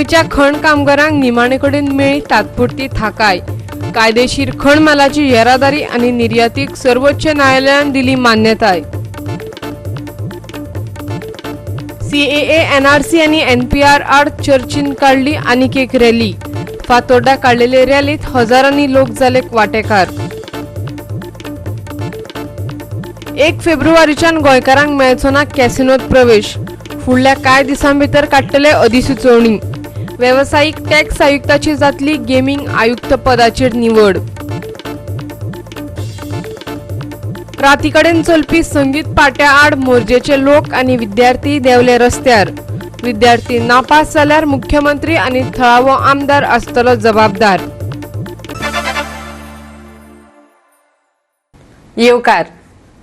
गोंयच्या खण कामगारांक निमाणे कडेन मेळ्ळी तात्पुरती थाकाय. कायदेशीर खण मालाची येरादारी आनी निर्यातीक सर्वोच्च न्यायालयान दिली मान्यताय. सीएए, एनआरसी आनी एनपीआर आड चर्चीन काडली आनीक एक रॅली. फातोर्डा काडलेले रॅलीत हजारांनी लोक जाले वांटेकार. 1 फेब्रुवारीच्यान गोंयकारांक मेळचो ना कॅसिनोत प्रवेश. फुडल्या कांय दिसां भितर काडटले अधिसुचोवणी. वेवसायीक टॅक्स आयुक्ताची जातली गेमींग आयुक्त पदाचेर निवड. राती कडेन चलपी संगीत पाट्या आड मोरजेचे लोक आनी विद्यार्थी देंवले रस्त्यार. विद्यार्थी नापास जाल्यार मुख्यमंत्री आनी थळावो आमदार आसतलो जबाबदार. येवकार,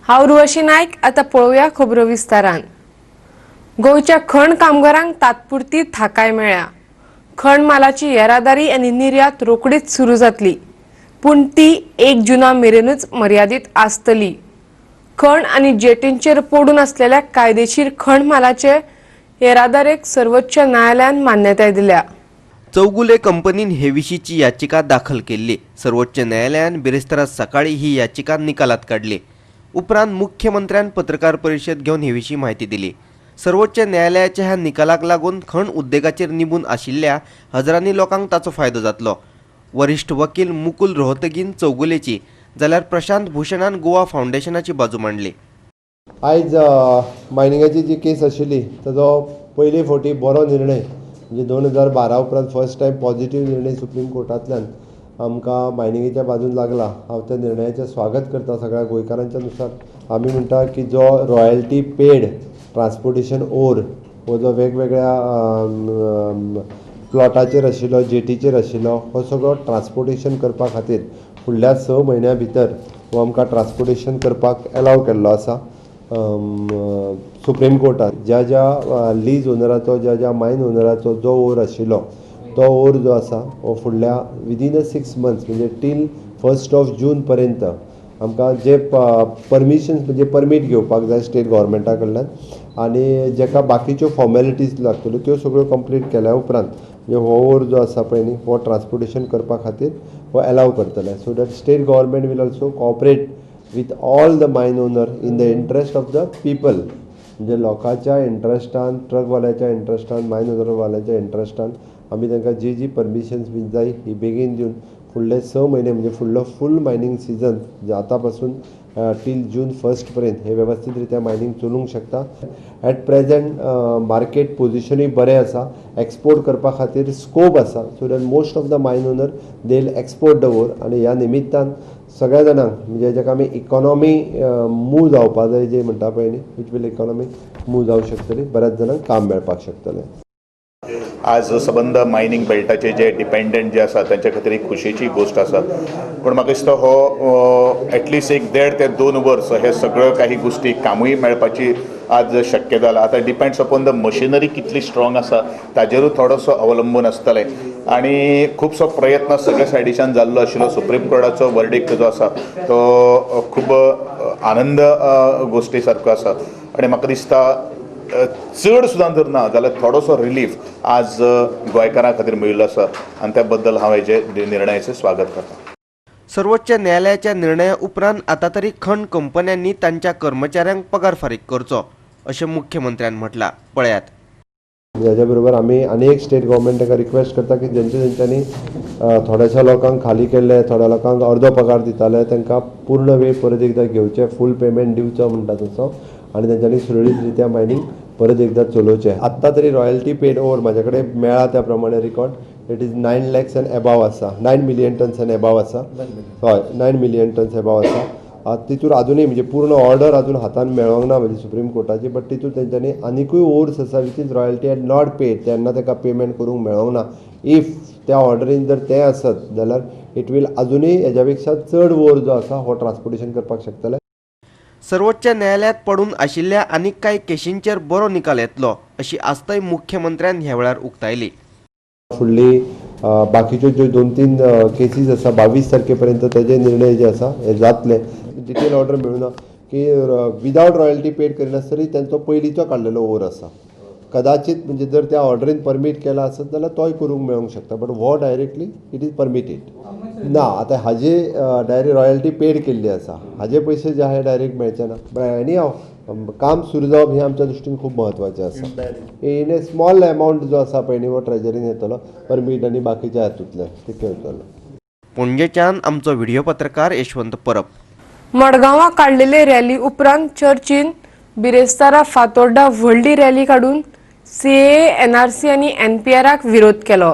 हांव रुवशी नायक. आतां पळोवया खबरो विस्तारान. गोंयच्या खण कामगारांक तात्पुरती थाकाय मेळ्ळ्या. खण मालाची येरादारी आनी निर्यात रोखडीच सुरू जातली, पूण ती 1 जुना मेरेनूच मर्यादीत आसतली. खण आनी जेटींचेर पडून आसलेल्या कायदेशीर खण मालाचे येरादारेक सर्वोच्च न्यायालयान मान्यताय दिल्या. चौगुले कंपनीन हे विशींची याचिका दाखल केल्ली. सर्वोच्च न्यायालयान बिरेस्तारा सकाळी ही याचिका निकालात काडली. उपरांत मुख्यमंत्र्यान पत्रकार परिशद घेवन हे विशीं म्हायती दिली. सर्वोच्च न्यायालयाच्या ह्या निकालाक लागून खण उद्देगाचेर निंबून आशिल्ल्या हजारांनी लोकांक ताचो फायदो जातलो. वरिश्ठ वकील मुकुल रोहतगीन चौगुलेची जाल्यार प्रशांत भूषणान गोवा फावंडेशनाची बाजू मांडली. आयज मायनिंगाची जी केस आशिल्ली, ताजो पयले फावटी बरो निर्णय, म्हणजे 2012 उपरांत फर्स्ट टायम पॉझिटीव निर्णय सुप्रीम कोर्टांतल्यान आमकां मायनिंगेच्या बाजून लागला. हांव त्या निर्णयाचें स्वागत करता सगळ्या गोंयकारांच्या नुसार. आमी म्हणटा की जो रॉयल्टी पेड ट्रान्सपोर्टेशन ओर हो जो वेगवेगळ्या प्लॉटाचेर आशिल्लो, जेटीचेर आशिल्लो, हो सगळो ट्रान्सपोर्टेशन करपा खातीर फुडल्या 6 म्हयन्या भितर हो आमकां ट्रान्सपोर्टेशन करपाक एलाव केल्लो आसा सुप्रीम कोर्टान. ज्या ज्या लीज ओनराचो, ज्या ज्या मायन ओनराचो जो ओर आशिल्लो, तो ओर जो आसा हो फुडल्या विदीन अ 6 मंथ्स, म्हणजे टील 1st of जून पर्यंत आमकां जे परमिशन्स, म्हणजे परमीट घेवपाक जाय स्टेट गव्हर्मेंटा कडल्यान आनी जेका बाकीच्यो फॉर्मेलिटीज लागतल्यो, त्यो सगळ्यो कंप्लीट केल्या उपरांत म्हणजे हो ओर जो आसा पळय न्ही, हो ट्रान्सपोर्टेशन करपा खातीर हो एलाव करतले, so that state government will also cooperate with all the mine owner in the interest of the people. म्हणजे लोकांच्या इंट्रस्टान, ट्रकवाल्याच्या इंट्रस्टान, मायन ओनरवाल्याच्या इंट्रस्टान आमी तांकां जी जी परमिशन्स बीन जाय ही बेगीन दिवन फुडले 6 म्हयने, म्हणजे फुडलो फूल मायनींग सिजन आतां पासून टील जून 1 पर्यंत हे वेवस्थीत रित्या मायनींग चलूंक शकता. एट प्रेझेंट मार्केट पोजिशनूय बरें आसा, एक्सपोर्ट करपा खातीर स्कोप आसा, so that most of the mine owner, they export the ore. आनी ह्या निमित्तान सगळ्या जाणांक, म्हणजे जेका आमी इकॉनॉमी मूव जावपा जाय जे म्हणटा पळय न्ही, which will economy move जावंक शकतली, बऱ्याच जाणांक काम मेळपाक शकतलें. आज सबंद मायनींग बेल्टाचे जे डिपेंडंट जे आसा, तांच्या खातीर एक खुशयेची गोश्ट आसा. पूण म्हाका दिसता हो एटलिस्ट एक देड ते दोन वर्स हे सगळ्यो काही गोश्टी कामूय मेळपाची आज शक्य जाला. आतां डिपेंड्स अपॉन the machinery कितली स्ट्रॉंग आसा, ताजेरूय थोडोसो अवलंबून आसतलें आनी खुबसो प्रयत्न सगळे सायडीच्यान जाल्लो आशिल्लो. सुप्रीम कोर्टाचो वर्डिक्ट जो आसा तो खूब आनंद गोश्टी सारको आसा आनी म्हाका दिसता चड सुद्दां जर ना जाल्यार थोडोसो रिलीफ आज गोंयकारां खातीर मेळिल्लो आसा आनी त्या बद्दल हांव हेजे निर्णयाचें स्वागत करता. सर्वोच्च न्यायालयाच्या निर्णया उपरांत आतां तरी खण कंपन्यांनी तांच्या कर्मचाऱ्यांक पगार फारीक करचो अशें मुख्यमंत्र्यान म्हटलां. पळयात. हेज्या बरोबर आमी आनी एक स्टेट गव्हर्मेंट ताका रिक्वेस्ट करता की जेंचे जेंच्यांनी थोड्याशा लोकांक खाली केल्ले, थोड्या लोकांक अर्दो पगार दिताले, तांकां पूर्ण वेळ परत एकदां घेवचें, फूल पेमेंट दिवचो म्हणटा तसो आनी तेंच्यांनी सुरळीत रित्या मायनींग परत एकदां चलोवचें. आत्तां तरी रॉयल्टी पेड ओवर म्हाज्या कडेन मेळ्ळा त्या प्रमाणे record, it is 9 lakhs and above आसा, 9 मिलियन टन्स एंड एबाव आसा. हय, 9 मिलियन टन्स एबाव आसा. तितूर अजुनूय म्हणजे पूर्ण ऑर्डर अजून हातान मेळोंक ना म्हणजे सुप्रीम कोर्टाची, बट तितूर तेंच्यांनी आनिकूय ओर्स आसा which is royalty had not paid, तेन्ना ताका पेमेंट करूंक मेळोंक ना. If त्या ऑर्डरीन जर तें आसत जाल्यार it will अजुनूय हेज्या पेक्षा चड ओर जो आसा हो ट्रान्सपोर्टेशन करपाक शकतले. सर्वोच्च न्यायालयात पडून आशिल्ल्या आनीक कांय केशींचेर बरो निकाल येतलो अशी आस्तय मुख्यमंत्र्यान ह्या वेळार उक्तायली. फुडली बाकीच्यो ज्यो दोन तीन केसीस आसा, 22 तारखे पर्यंत तेजे निर्णय जे आसा हे जातले. डिटेल ऑर्डर मेळुना की विदावट रॉयल्टी पेड करिनासतरी तेंचो पयलींचो काडलेलो ओर आसा. कदाचित म्हणजे जर त्या ऑर्डरीन परमीट केला आसत जाल्यार तोय करूंक मेळोंक शकता, बट हो डायरेक्टली it is permitted ना. आतां हाजे डायरेक्ट रॉयल्टी पेड केल्ली आसा, हाजे पयशे जे आहा डायरेक्ट मेळचे ना, बट एनी हाव काम सुरू जावप हें आमच्या दृश्टीन खूब म्हत्वाचें आसा. इन ए स्मॉल एमावंट जो आसा पळय न्ही, हो ट्रेजरीन येतलो परमीट आनी बाकीच्या हातूंतल्यान तितकें वतलो. पणजेच्यान आमचो व्हिडिओ पत्रकार यशवंत परब. मडगांवां काडलेले रॅली उपरांत चर्चीन बिरेस्तारा फातोर्डा व्हडली रॅली काडून सीएए, एनआरसी आनी एनपीआराक विरोध केलो.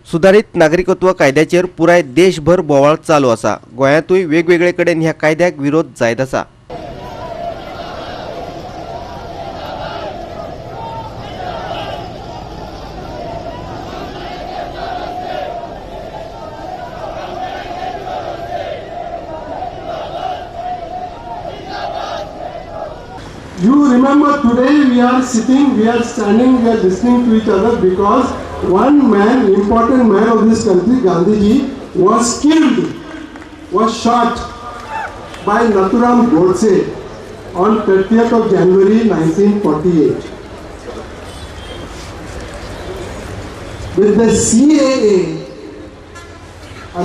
सुदारीत नागरिकत्व कायद्याचेर पुराय देशभर बोवाळ चालू आसा. गोंयांतूय वेगवेगळे कडेन ह्या कायद्याक विरोध जायत आसा. You remember today we are sitting, we are standing, we are listening to each other because one man, important man of this country, Gandhiji, was killed, was shot by Nathuram Godse on 30th of January 1948. With the CAA,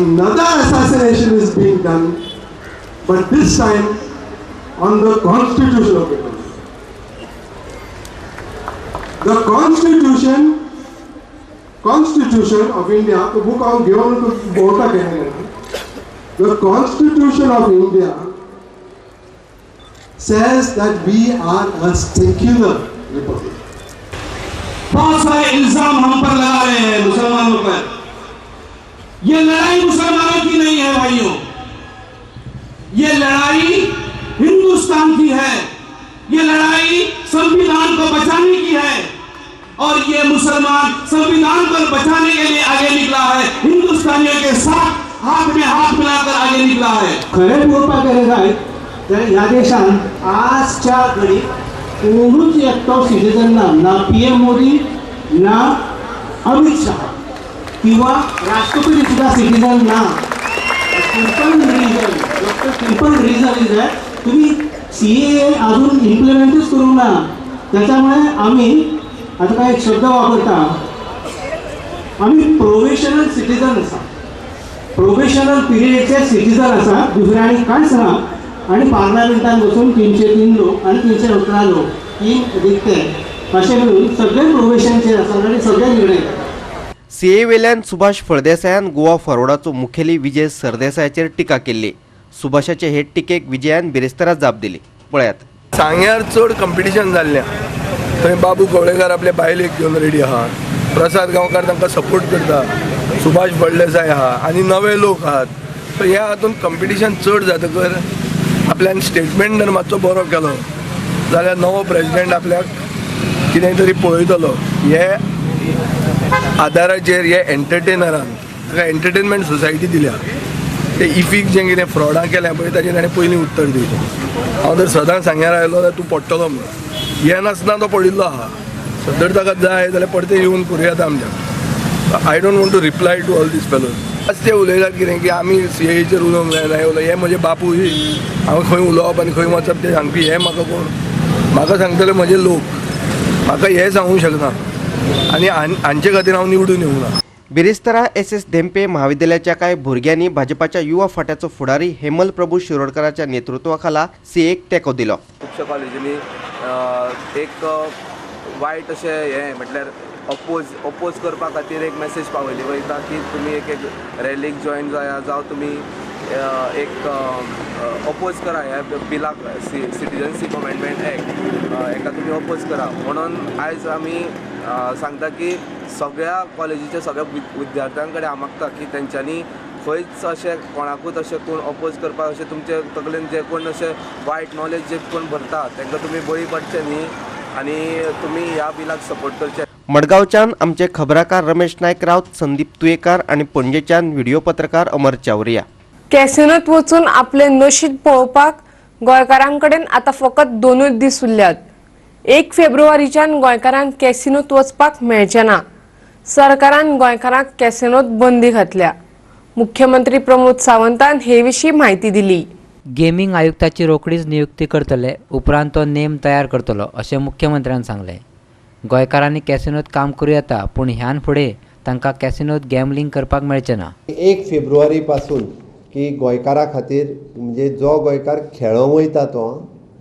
another assassination is being done, but this time on the constitution of the country. The Constitution of India, the book I'm given to Bhota The Constitution of India says that we are a secular republic. बहुत सारे इल्जाम हम पर लगा रहे हैं, मुसलमानों पर. यह लड़ाई मुसलमानों की नहीं है भाइयों, ये लड़ाई हिंदुस्तान की है. ये लड़ाई संविधान को बचाने की है और ये मुसलमान संविधान को बचाने के लिए आगे निकला है. हिंदुस्तानियों के साथ हाथ में हाथ मिलाकर आगे निकला है. खरें पळोवपाक गेलें जायत जाल्यार ह्या देशांत आजच्या घडीक कोणूच एकटो सिटीजन ना, ना पीएम मोदी, ना अमित शहा किंवा राष्ट्रपती सुद्धा सिटीजन ना. Simple reason, simple reason is that तुम्ही सीएए अजून इम्प्लिमेंटच करूंक ना. त्याच्यामुळे आम्ही आता काय एक शब्द वापरता, आम्ही प्रोबेशनल सिटीजन आसा, प्रोबेशनल पिरियडचे सिटीजन आसा, दुसरें आनी कांयच ना. आनी पार्लमेंटान वचून 303 लोक आनी 317 लोक, तीन रिक्त अशें मेळून सगळे प्रोबेशनचेर आसा आनी सगळे निर्णय घेतात. सीए वेल्यान सुभाष फळदेसायान गोवा फॉरवर्डाचो मुखेली विजय सरदेसायाचेर टिका केल्ली. सुभाषाचे हे टिकेक विजयान बिरेस्तारा जाप दिली. पळयात. सांग्यार चड कंपिटिशन जाल्लें. थंय बाबू कवळेकार आपल्या बायलेक घेवन रेडी आहा, प्रसाद गांवकार तांकां सपोर्ट करता, सुभाष फळदेसाय आहा आनी नवे लोक आहात. सो ह्या हातून कंपिटिशन चड जातकर आपल्यान स्टेटमेंट जर मातसो बरो केलो जाल्यार नवो प्रेजिडेंट आपल्याक कितें तरी पळयतलो. हे आदाराचेर हे एंटरटेनरान ताका एंटरटेनमेंट सोसायटी दिल्या. ते इफीक जें कितें फ्रॉडां केल्या पळय ताचेर ताणें पयलीं उत्तर दिवचें. हांव जर सदां सांग्यार आयलो जाल्यार तूं पडटलो म्हणून येनासतना तो पडिल्लो आहा. सो जर ताका जाय जाल्यार परतें येवन करूं येता आमच्या. I don't want to reply to all these fellows. आज ते उलयतात कितें की आमी सीएचेर उलोवंक जायना, हें उलोवंक. हें म्हजें बापूय, हांव खंय उलोवप आनी खंय वचप तें सांगपी हे म्हाका कोण? म्हाका सांगतले म्हजे लोक, म्हाका हें सांगूंक शकना आनी हांचे खातीर हांव निवडून येवंक ना. बिरेस्तारा एस एस धेंपे महाविद्यालयाच्या कांय भुरग्यांनी भाजपाच्या युवा फाट्याचो फुडारी हेमल प्रभू शिरोडकराच्या नेतृत्वाखाला सीएक तेंको दिलो. खुबश्या कॉलेजींनी एक वायट अशें हें म्हटल्यार अपोज करपा खातीर एक मॅसेज पावयली वयता की तुमी एक एक रॅलीक जॉयन जाया, जावं तुमी एक अपोज करा ह्या बिलाक, सिटिजनशीप अमेंडमेंट एक्ट हेका तुमी अपोज करा म्हणून. आयज आमी सांगता की सगळ्या कॉलेजीच्या सगळ्या विद्यार्थ्यां कडेन हांव मागता की तेंच्यांनी खंयच अशें कोणाकूच अशें कोण अपोज करपाक अशें तुमचे तकलेन जे कोण अशें वायट नॉलेज जे कोण भरता तांकां तुमी बळी पडचे न्ही आनी तुमी ह्या बिलाक सपोर्ट करचे. मडगांवच्यान आमचे खबराकार रमेश नायक रावत, संदीप तुयेकार आनी पणजेच्यान व्हिडिओ पत्रकार अमर चावरिया. कॅसिनोत वचून आपले नशीब पळोवपाक गोंयकारांकडेन आतां फकत 2ूच दीस उरल्यात. 1 फेब्रुवारीच्यान गोंयकारांक कॅसिनोत वचपाक मेळचें ना. सरकारान गोंयकारांक कॅसिनोत बंदी घातल्या. मुख्यमंत्री प्रमोद सावंतान हे विशीं म्हायती दिली. गेमींग आयुक्ताची रोखडीच नियुक्ती करतले, उपरांत तो नेम तयार करतलो अशें मुख्यमंत्र्यान सांगलें. गोंयकारांनी कॅसिनोत काम करूं येता, पूण ह्यान फुडें तांकां कॅसिनोत गॅमलिंग करपाक मेळचें ना. 1 फेब्रुवारी पासून की गोंयकारा खातीर म्हणजे जो गोंयकार खेळोंक वयता तो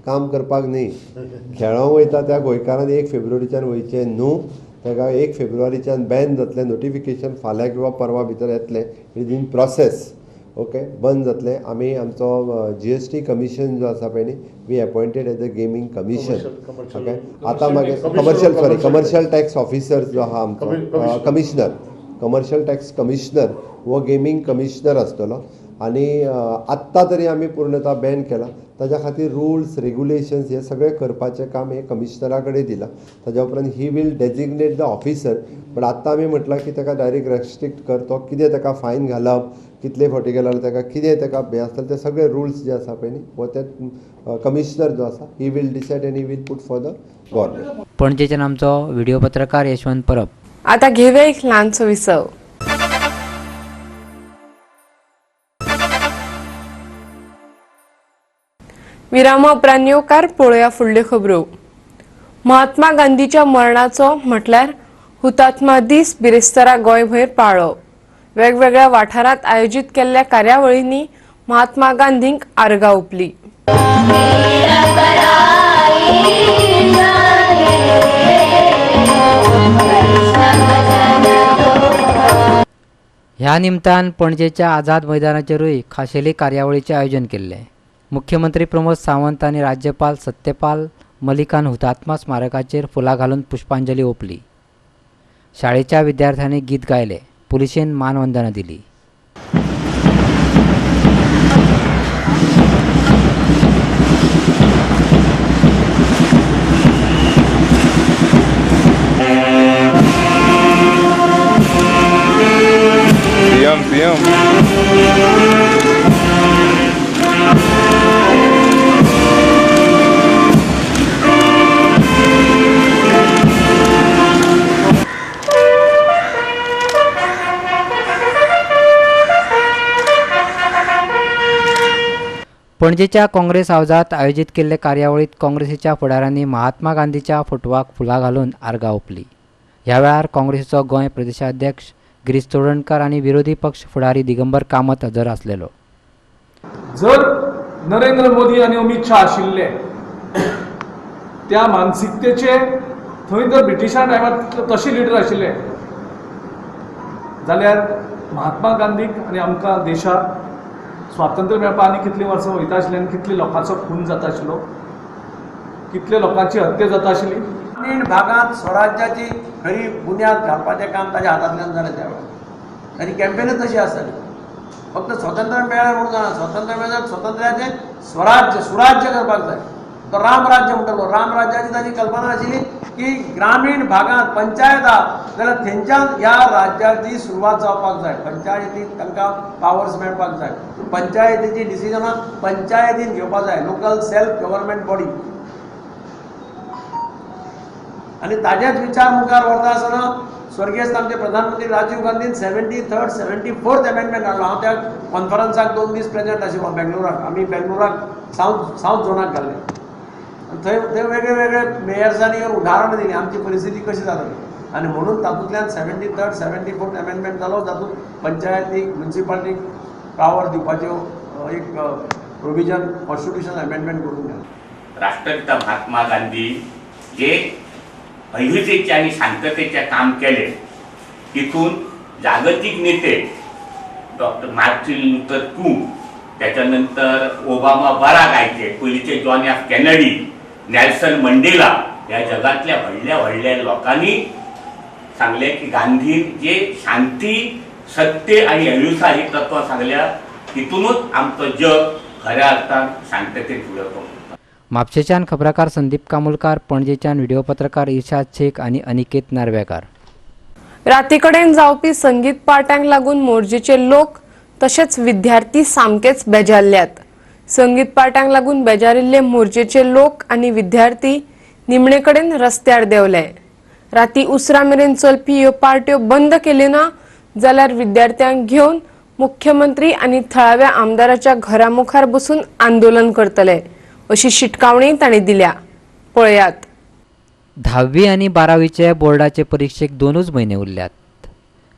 काम करपाक न्ही, खेळोंक वयता त्या गोंयकारान 1 फेब्रुवारीच्यान वयचें न्हू. ताका 1 फेब्रुवारीच्यान बॅन जातलें. नोटिफिकेशन फाल्यां किंवा परवा भितर येतलें. It is in process. Okay, बंद जातलें. आमी आमचो GST commission जो आसा पळय न्ही, we appointed as a gaming commission. Okay, आतां मागीर commercial, sorry, commercial tax officer जो आहा आमचो, कमिशनर, कमर्शियल टॅक्स कमिशनर हो गेमींग कमिशनर आसतलो. आनी आत्तां तरी आमी पूर्णता बॅन केला. ताज्या खातीर रुल्स रेगुलेशन्स हे सगळें करपाचें काम हे कमिशनरा कडेन दिलां. ताज्या उपरांत he will designate the officer. But आत्तां आमी म्हटलां की ताका डायरेक्ट रेस्ट्रिक्ट कर, तो कितें ताका फायन घालप, कितले फावटी गेल्यार ताका कितें ताका हें आसतलें, ते सगळे रुल्स जे आसा पळय न्ही, हो ते कमिशनर जो आसा he will decide and he will put for the government. पणजेच्यान आमचो व्हिडिओ पत्रकार यशवंत परब. आतां घेवया एक ल्हानसो विसव. विरामा उपरांत येवकार पळोवया फुडल्यो खबरो. महात्मा गांधीच्या मरणाचो म्हटल्यार हुतात्मा दीस बिरेस्तारा गोंयभर पाळ्ळो. वेगवेगळ्या वाठारांत आयोजीत केल्ल्या कार्यावळींनी महात्मा गांधींक आर्गां ओंपली. ह्या निमतान पणजेच्या आझाद मैदानाचेरूय खाशेली कार्यावळीचें आयोजन केल्लें. मुख्यमंत्री प्रमोद सावंत आनी राज्यपाल सत्यपाल मलिकान हुतात्मा स्मारकाचेर फुलां घालून पुष्पांजली ओंपली. शाळेच्या विद्यार्थ्यांनी गीत गायले. पुलिशेन मानवंदना दिली. पणजेच्या काँग्रेस हावजात आयोजीत केल्ले कार्यावळीत काँग्रेसीच्या फुडाऱ्यांनी महात्मा गांधीच्या फोटवाक फुलां घालून आर्गां ओंपली. ह्या वेळार काँग्रेसीचो गोंय प्रदेशाध्यक्ष गिरीश चोडणकर आनी विरोधी पक्ष फुडारी दिगंबर कामत हजर आसलेलो. जर नरेंद्र मोदी आनी अमित शाह आशिल्ले त्या मानसिकतेचे थंय जर ब्रिटिशां टायमार तशे लिडर आशिल्ले जाल्यार महात्मा गांधीक आनी आमकां देशाक स्वातंत्र्य मेळपा आनी कितलीं वर्सां वयता आशिल्लीं आनी कितले लोकांचो खून जाता आशिल्लो, कितले लोकांची हत्या जाता आशिल्ली. ग्रामीण भागांत स्वराज्याची खरी बुन्याद घालपाचें काम ताज्या हातांतल्यान जालें. त्या वेळार ताजी कॅम्पेनच तशी आसताली. फक्त स्वातंत्र्य मेळ्ळें म्हणून जाणा, स्वातंत्र्य मेळ्ळें स्वातंत्र्याचें स्वराज्य सुराज्य करपाक जाय. तो रामराज्य म्हणटालो. रामराज्याची ताजी कल्पना आशिल्ली की ग्रामीण भागांत पंचायत आहा जाल्यार थंयच्यान ह्या राज्याची सुरवात जावपाक जाय. पंचायतीक तांकां पावर्स मेळपाक जाय. पंचायतीची डिसिजनां पंचायतीन घेवपाक जाय, लोकल सेल्फ गव्हर्मेंट बॉडी. आनी ताजेच विचार मुखार व्हरता आसतना स्वर्गीयस्त आमचे प्रधानमंत्री राजीव गांधीन 73rd 74th amendment हाडलो. हांव त्या कॉन्फरन्साक 2 दीस प्रेजेंट आशिल्लो बेंगलोराक. आमी बेंगलोराक सावथ झोनाक घाल्ले. थंय थंय वेगळे वेगळे मेयर्सांनी येवन उदाहरणां दिलीं आमची परिस्थिती कशी जातली. आनी म्हणून तातूंतल्यान 73rd 74th amendment जालो, तातूंत पंचायतीक म्युनिसिपालिटीक पावर दिवपाच्यो एक प्रोविजन कॉन्स्टिट्युशन अमेंडमेंट करून गेलें. राष्ट्रपिता महात्मा गांधी जे अहिंसेचे आणि शांततेचे काम केले तिथून जागतिक नेते डॉक्टर मार्टिन लुथर किंग, त्याच्यानंतर ओबामा बराक आयचे, पयलींचे John F Kennedy, Nelson Mandela, या जगातल्या व्हडल्या व्हडल्या लोकांनी सांगले की गांधी जे शांती, सत्य आणि अहिंसा ही तत्वां सांगल्या तितूनच आमचं जग खऱ्या अर्थान शांततेत फुडें वचूंक. म्हापशेच्यान खबराकार संदीप कामुलकार, पणजेच्यान व्हिडिओ पत्रकार इर्शाद शेख आनी अनिकेत नार्वेकार. रातीकडेन जावपी संगीत पार्ट्यांक लागून मोरजेचे लोक तशेंच विद्यार्थी सामकेच बेजारल्यात. संगीत पार्ट्यांक लागून बेजारिल्ले मोरजेचे लोक आनी विद्यार्थी निमणे कडेन रस्त्यार देंवले. राती उसरा मेरेन चलपी ह्यो पार्ट्यो बंद केल्यो ना जाल्यार विद्यार्थ्यांक घेवन मुख्यमंत्री आनी थळाव्या आमदाराच्या घरा मुखार बसून आंदोलन करतले अशी शिटकावणी तांणी दिल्या. पळयात. 10वी आनी 12वीचे बोर्डाचे परिक्षेक 2 म्हयने उरल्यात.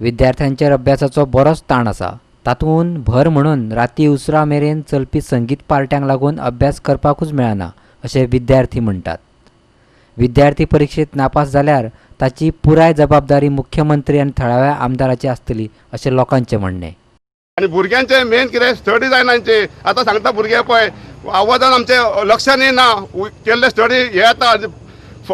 विद्यार्थ्यांचेर अभ्यासाचो बरोच ताण आसा. तातूंत भर म्हणून राती उसरां मेरेन चलपी संगीत पार्ट्यांक लागून अभ्यास करपाकूच मेळना अशें विद्यार्थी म्हणटात. विद्यार्थी परिक्षेत नापास जाल्यार ताची पुराय जबाबदारी मुख्यमंत्री आनी थळाव्या आमदाराची आसतली अशें लोकांचें म्हणणें. आनी भुरग्यांचें मेन कितें स्टडी जायना तांची. आतां सांगता भुरगे पळय आवाजान आमचे लक्षान येना केल्ले स्टडी हे आतां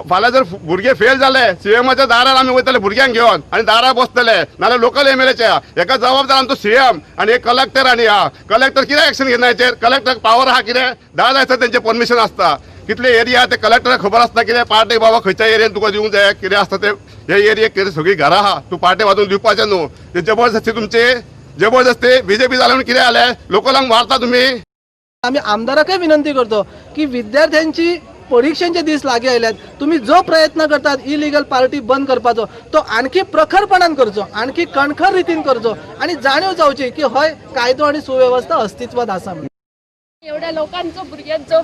फाल्यां जर भुरगे फेल जाले सीएमाच्या दारार आमी वयतले भुरग्यांक घेवन आनी दारार बसतले, नाल्यार लोकल एमएलएच्या. हेका जबाबदार आमचो सीएम आनी हे कलेक्टर. आनी ह्या कलेक्टर कितें एक्शन घेना हेचेर? कलेक्टराक पावर आहा कितें? 10 जाय तेंचें परमिशन आसता. कितले एरिया ते कलेक्टराक खबर आसता कितें पार्टे बाबा खंयच्या एरियेन तुका दिवंक जाय कितें आसता ते. हे एरियेक कितें सगळीं घरां आहा, तूं पार्टे वाजोवन दिवपाचें न्हू. ते जबरदस्ती तुमचे जबरदस्ती बीजेपी जाले म्हणून कितें जालें? लोकलांक मारता तुमी. आमी आमदाराकय विनंती करतो की विद्यार्थ्यांची परीक्षेचे दीस लागीं आयल्यात, तुमी जो प्रयत्न करतात इलिगल पार्टी बंद करपाचो तो आणखी प्रखरपणान करचो, आणखी कणखर रितीन करचो आनी जाणीव जावची की हय कायदो आनी सुवेवस्था अस्तित्वात आसा. एवढ्या लोकांचो भुरग्यांचो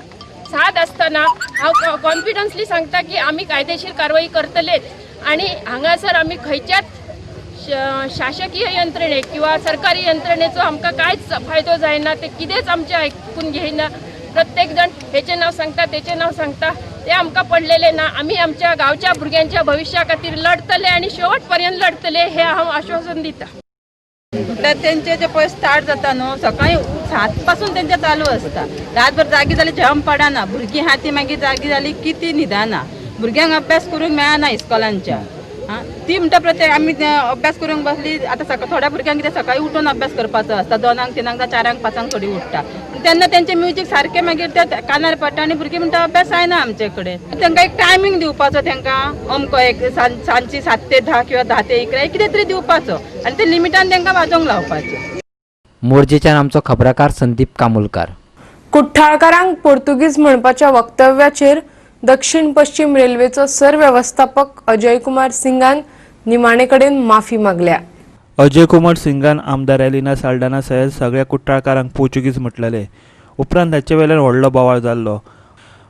साथ आसतना हांव कॉन्फिडन्सली सांगता की आमी कायदेशीर कारवाई करतलेच आनी हांगासर आमी खंयच्याच शासकीय यंत्रणेक किंवा सरकारी यंत्रणेचो आमकां कांयच फायदो जायना. ते कितेंच आमचें आयकून घेयना. प्रत्येक जण हेचें नांव सांगता तेचें नांव सांगता, ते आमकां पडलेलें ना. आमी आमच्या गांवच्या भुरग्यांच्या भविश्या खातीर लढतले आनी शेवट पर्यंत लढतले हे हांव आश्वासन दिता. म्हटल्यार तेंचे जे पळय स्टार्ट जाता न्हू सकाळी 7 पासून तेंचे चालू आसता. रातभर जागी जाली झेम पडना. भुरगीं आहा ती मागीर जागी जाली की ती न्हिदना. भुरग्यांक अभ्यास करूंक मेळना इस्कॉलांच्या. ती म्हणटा प्रत्येक आमी अभ्यास करूंक बसली आतां सकाळ थोड्या भुरग्यांक कितें सकाळी उठून अभ्यास करपाचो आसता, 2, 3, 4, 5 थोडी उठ्ठा तेन्ना तेंचें म्युजीक सारकें मागीर ते कानार पडटा आनी भुरगीं म्हणटा अभ्यास जायना आमचे कडेन. तांकां एक टायमींग दिवपाचो, तांकां अमको एक सांजची 7 ते 10 किंवा 10 ते 11 कितें तरी दिवपाचो आनी ते लिमिटान तांकां वाजोवंक लावपाचें. मोरजेच्यान आमचो खबराकार संदीप कामुलकार. कुठ्ठाळकारांक पोर्तुगीज म्हणपाच्या वक्तव्याचेर दक्षिण पश्चिम रेल्वेचो सरवेवस्थापक अजय कुमार सिंगान निमाणे कडेन माफी मागल्या. अजय कुमार सिंगान आमदार एलिना साल्डाना सयत सगळ्या कुट्टाळकारांक पोर्चुगीज म्हटलेले. उपरांत हाचे वेल्यान व्हडलो बोवाळ जाल्लो.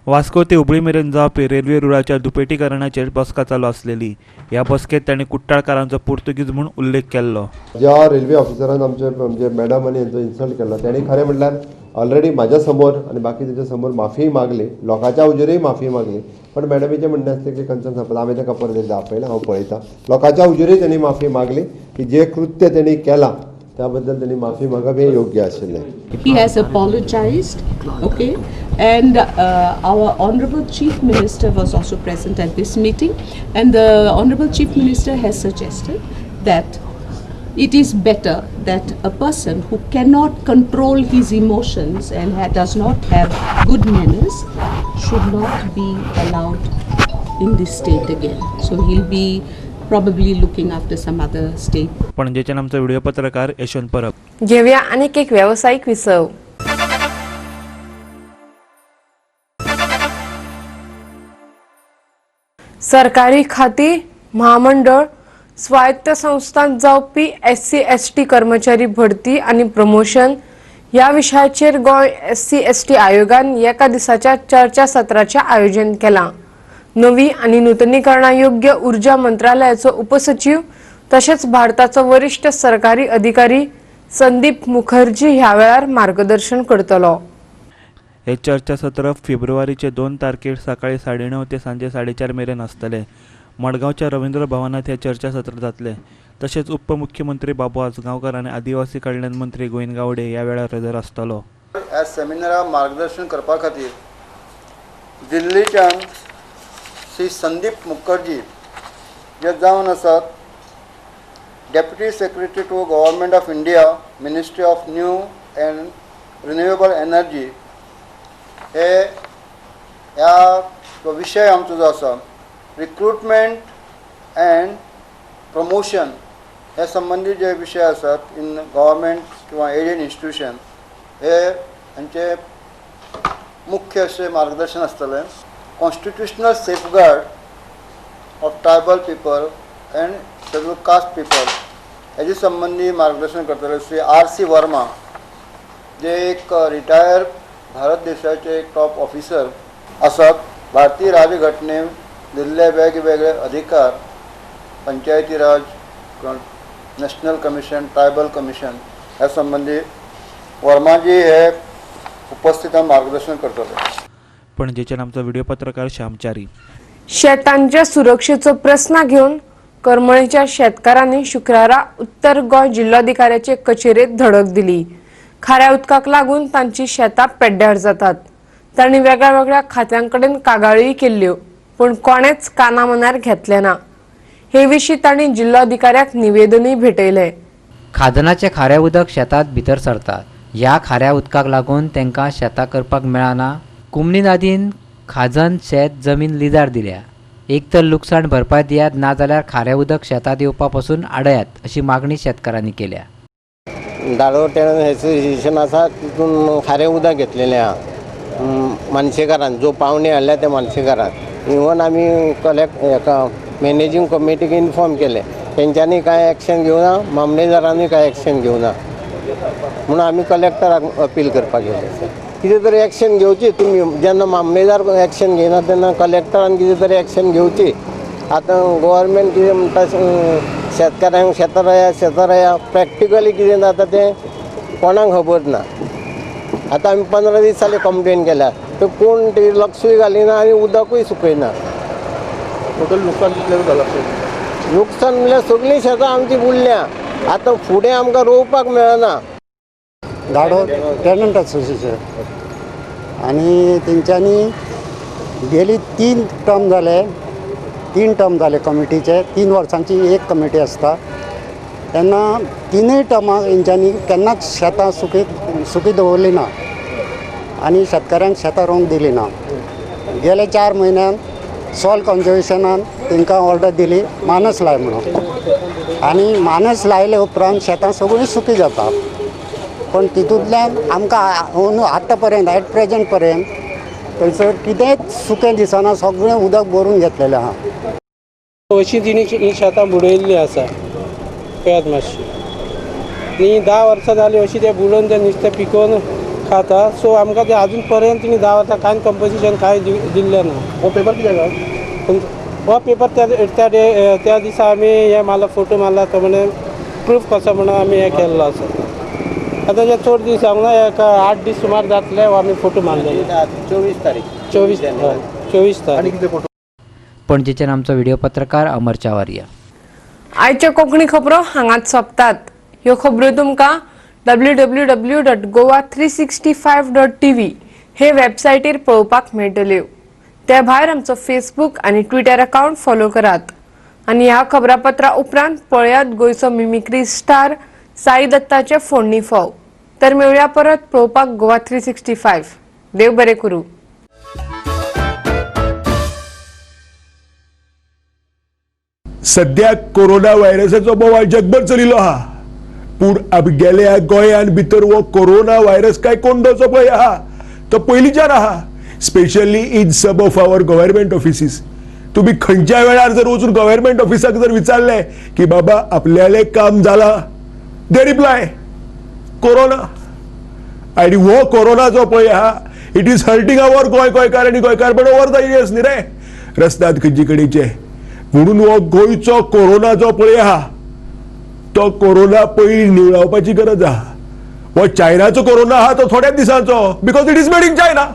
वास्को ते हुबळी मेरेन जावपी रेल्वे रुळाच्या दुपेटीकरणाचेर बसका चालू आसलेली. ह्या बसकेत तांणी कुट्टाळकारांचो पोर्तुगीज म्हूण उल्लेख केल्लो. ज्या रेल्वे ऑफिसरान आमचे म्हणजे मॅडम आनी हेंचो इन्सल्ट केल्लो तेणी खरें म्हणल्यार ऑलरेडी म्हाज्या समोर आनी बाकी तेच्या समोर माफी मागली, लोकांच्या हुजीरय माफी मागली. पण मॅडमीचें म्हणणें आसलें की कन्सर्न सांगता हांवें ताका परत एकदां आपयलां, हांव पळयतां. लोकांच्या हुजीरय तेणी माफी मागली की जें कृत्य तेणी केलां त्या बद्दल तेणी माफी मागप हें योग्य आशिल्लें. He has apologized, okay, and our Honorable Chief Minister was also present at this meeting, and the Honorable Chief Minister has suggested that it is better that a person who cannot control his emotions and does not have good manners should not be allowed in this state again. So he'll be probably looking after some other state. पणजेच्यान आमचो video पत्रकार यशवंत परब. घेवया आनीक एक वेवसायीक विसव. सरकारी खाती, महामंडळ, स्वायत्त संस्थांत जावपी SC ST कर्मचारी भरती आनी प्रमोशन ह्या विशयाचेर गोंय SC ST आयोगान एका दिसाच्या चर्चा सत्राचें आयोजन केलां. नवी आनी नूतनीकरणायोग्य ऊर्जा मंत्रालयाचो उपसचीव तशेंच भारताचो वरिश्ठ सरकारी अधिकारी संदीप मुखर्जी ह्या वेळार मार्गदर्शन करतलो. हे चर्चासत्र फेब्रुवारीचे 2 तारखेर सकाळी 9:30 ते सांजे 4:30 मेरेन आसतले. मडगांवच्या रवींद्र भवनात हे चर्चासत्र जातले. तशेंच उपमुख्यमंत्री बाबू आजगांवकर आनी आदिवासी कल्याण मंत्री गोविंद गावडे ह्या वेळार हजर आसतलो. ह्या सेमिनाराक मार्गदर्शन करपा खातीर दिल्लीच्यान श्री संदीप मुखर्जी जे जावन आसात deputy secretary to government of India, ministry of new and renewable energy, हे ह्या विशय आमचो जो आसा रिक्रुटमेंट अँड प्रमोशन हे संबंदी जे विशय आसात इन गव्हर्मेंट किंवा एडेड इन्स्टिट्यूशन हे हांचे मुख्य अशें मार्गदर्शन आसतलें. Constitutional safeguard of tribal people and scheduled caste people हेजे संबंदी मार्गदर्शन करतले श्री आर सी वर्मा, जे एक रिटायर भारत देशाचे एक टॉप ऑफिसर आसात. भारतीय राज्यघटनेन दिल्ले वेगवेगळे अधिकार, Panchayati Raj, national commission, tribal commission ह्या संबंदी वर्माजी हे उपस्थितांक मार्गदर्शन करतले. पणजेच्यान आमचो व्हिडिओ पत्रकार श्यामचारी. शेतांच्या सुरक्षेचो प्रस्न घेवन करमळीच्या शेतकारांनी शुक्रारा उत्तर गोंय जिल्लोधिकाऱ्याचे कचेरेत धडक दिली. खाऱ्या उदकाक लागून तांची शेतां पेड्ड्यार जातात. तांणी वेगळ्यावेगळ्या खात्यांकडेन कागाळीय केल्ल्यो, पूण कोणेच काना मनार घेतले ना. हे विशीं तांणी जिल्लोधिकाऱ्याक निवेदनूय भेटयलें. खाजनाचें खारें उदक शेतांत भितर सरता. ह्या खाऱ्या उदकाक लागून तांकां शेतां करपाक मेळना. कुमनीनादीन खाजन शेत जमीन लिजार दिल्या. एक तर लुकसाण भरपाय दियात, नाजाल्यार खारें उदक शेतांत येवपा पसून आडयात अशी मागणी शेतकारांनी केल्या. धाडो टेनंट एसोसिएशन आसा, तितून खारें उदक घेतलेलें आहा मानशेकारान, जो पावणे हाडल्या त्या मानशेकारान. इवन आमी कलेक्ट हेका मॅनेजींग कमिटीक इन्फॉर्म केलें, तेंच्यांनी कांय एक्शन घेवना, मामलेदारांनी कांय एक्शन घेवना, म्हणून आमी कलेक्टराक अपील करपाक गेले. कितें तरी एक्शन घेवची तुमी. जेन्ना मामलेदार एक्शन घेयना तेन्ना कलेक्टरान कितें तरी एक्शन घेवची. आतां गव्हर्मेंट कितें म्हणटा, शेतकाऱ्यांक शेतां रोया शेतां रोया, प्रॅक्टिकली कितें जाता तें कोणाक खबर ना. आतां आमी 15 दीस जाले कंप्लेन केल्या, तर कोण ती लक्षूय घालिना आनी उदकूय सुकयना. टोटल लुकसाण कितलें जालां? लुकसाण म्हणल्यार सगळीं शेतां आमची बुडल्या. आतां फुडें आमकां रोवपाक मेळना. धाडो टेनंट असोसिएशन आनी तेंच्यांनी गेली 3 टर्म जाले, 3 टर्म जाले कमिटीचे. 3 वर्सांची एक कमिटी आसता. तेन्ना 3 टर्मां तेंच्यांनी केन्नाच शेतां सुकी दवरली ना आनी शेतकाऱ्यांक शेतां रोवंक दिली ना. गेले 4 म्हयन्यान सॉयल कॉन्जर्वेशनान तांकां ऑर्डर दिली मानस लाय म्हणून, आनी मानस लायले उपरांत शेतां सगळीं सुकी जाता. पण तितूंतल्यान आमकां आतां पर्यंत एट प्रेजेंट पर्यंत थंयसर कितेंच सुकें दिसना, सगळें उदक भरून घेतलेलें आहा. अशी तिणी ही शेतां बुडयल्लीं आसा पळयात मातशी. आनी 10 वर्सां जालीं अशी ते बुडोवन ते नुस्तें पिकोवन खाता. सो आमकां ते आजून पर्यंत तिणी 10 वर्सां कांय कंपन्सेशन कांय दिल्लें ना. हो पेपर कित्याक? हो पेपर त्या त्या दिसा आमी हें मारला, फोटो मारला, तो म्हणे प्रूफ कसो म्हणून आमी हें केल्लो आसा. आतां जे चड दीस जावंक ना, एक 8 दीस सुमार जातले आमी फोटो मारले. 24 तारीख, 24 तारीख. पणजेच्यान आमचो व्हिडिओ पत्रकार अमर चावरिया. आयच्या कोंकणी खबरो हांगाच सोंपतात. ह्यो खबरो तुमकां www.goa365.tv हे वेबसायटीर पळोवपाक मेळटल्यो. ते भायर आमचो फेसबूक आनी ट्विटर अकावंट फॉलो करात. आनी ह्या खबरापत्रा उपरांत पळयात गोंयचो मिमिक्री स्टार साई दत्ताचे फोडणी फोव. तर मेळुया परत पळोवपाक गोवा 365. देव बरें करूं. सद्या कोरोना व्हायरसाचो बोवाळ जगभर चलिल्लो आहा, पूण आमगेल्या गोंयान भितर हो कोरोना व्हायरस काय कोंडोचो पळय आहा, तो पयलींच्यान आहा. Specially in some of our government offices. तुमी खंयच्या वेळार जर वचून गव्हर्मेंट ऑफिसाक जर विचारलें की बाबा आपल्यालें काम जालां, दे रिप्लाय कोरोना. आनी हो कोरोना जो पळय आहा, it is hurting our Goa, गोंयकार आनी गोंयकार पण ओवर the years न्ही रे रस्त्यात खंयचे कडेचे. म्हणून हो गोंयचो कोरोना जो पळय आहा तो कोरोना पयलीं निवळावपाची गरज आहा. हो चायनाचो कोरोना आहा तो थोड्याच दिसांचो, because it is made in China.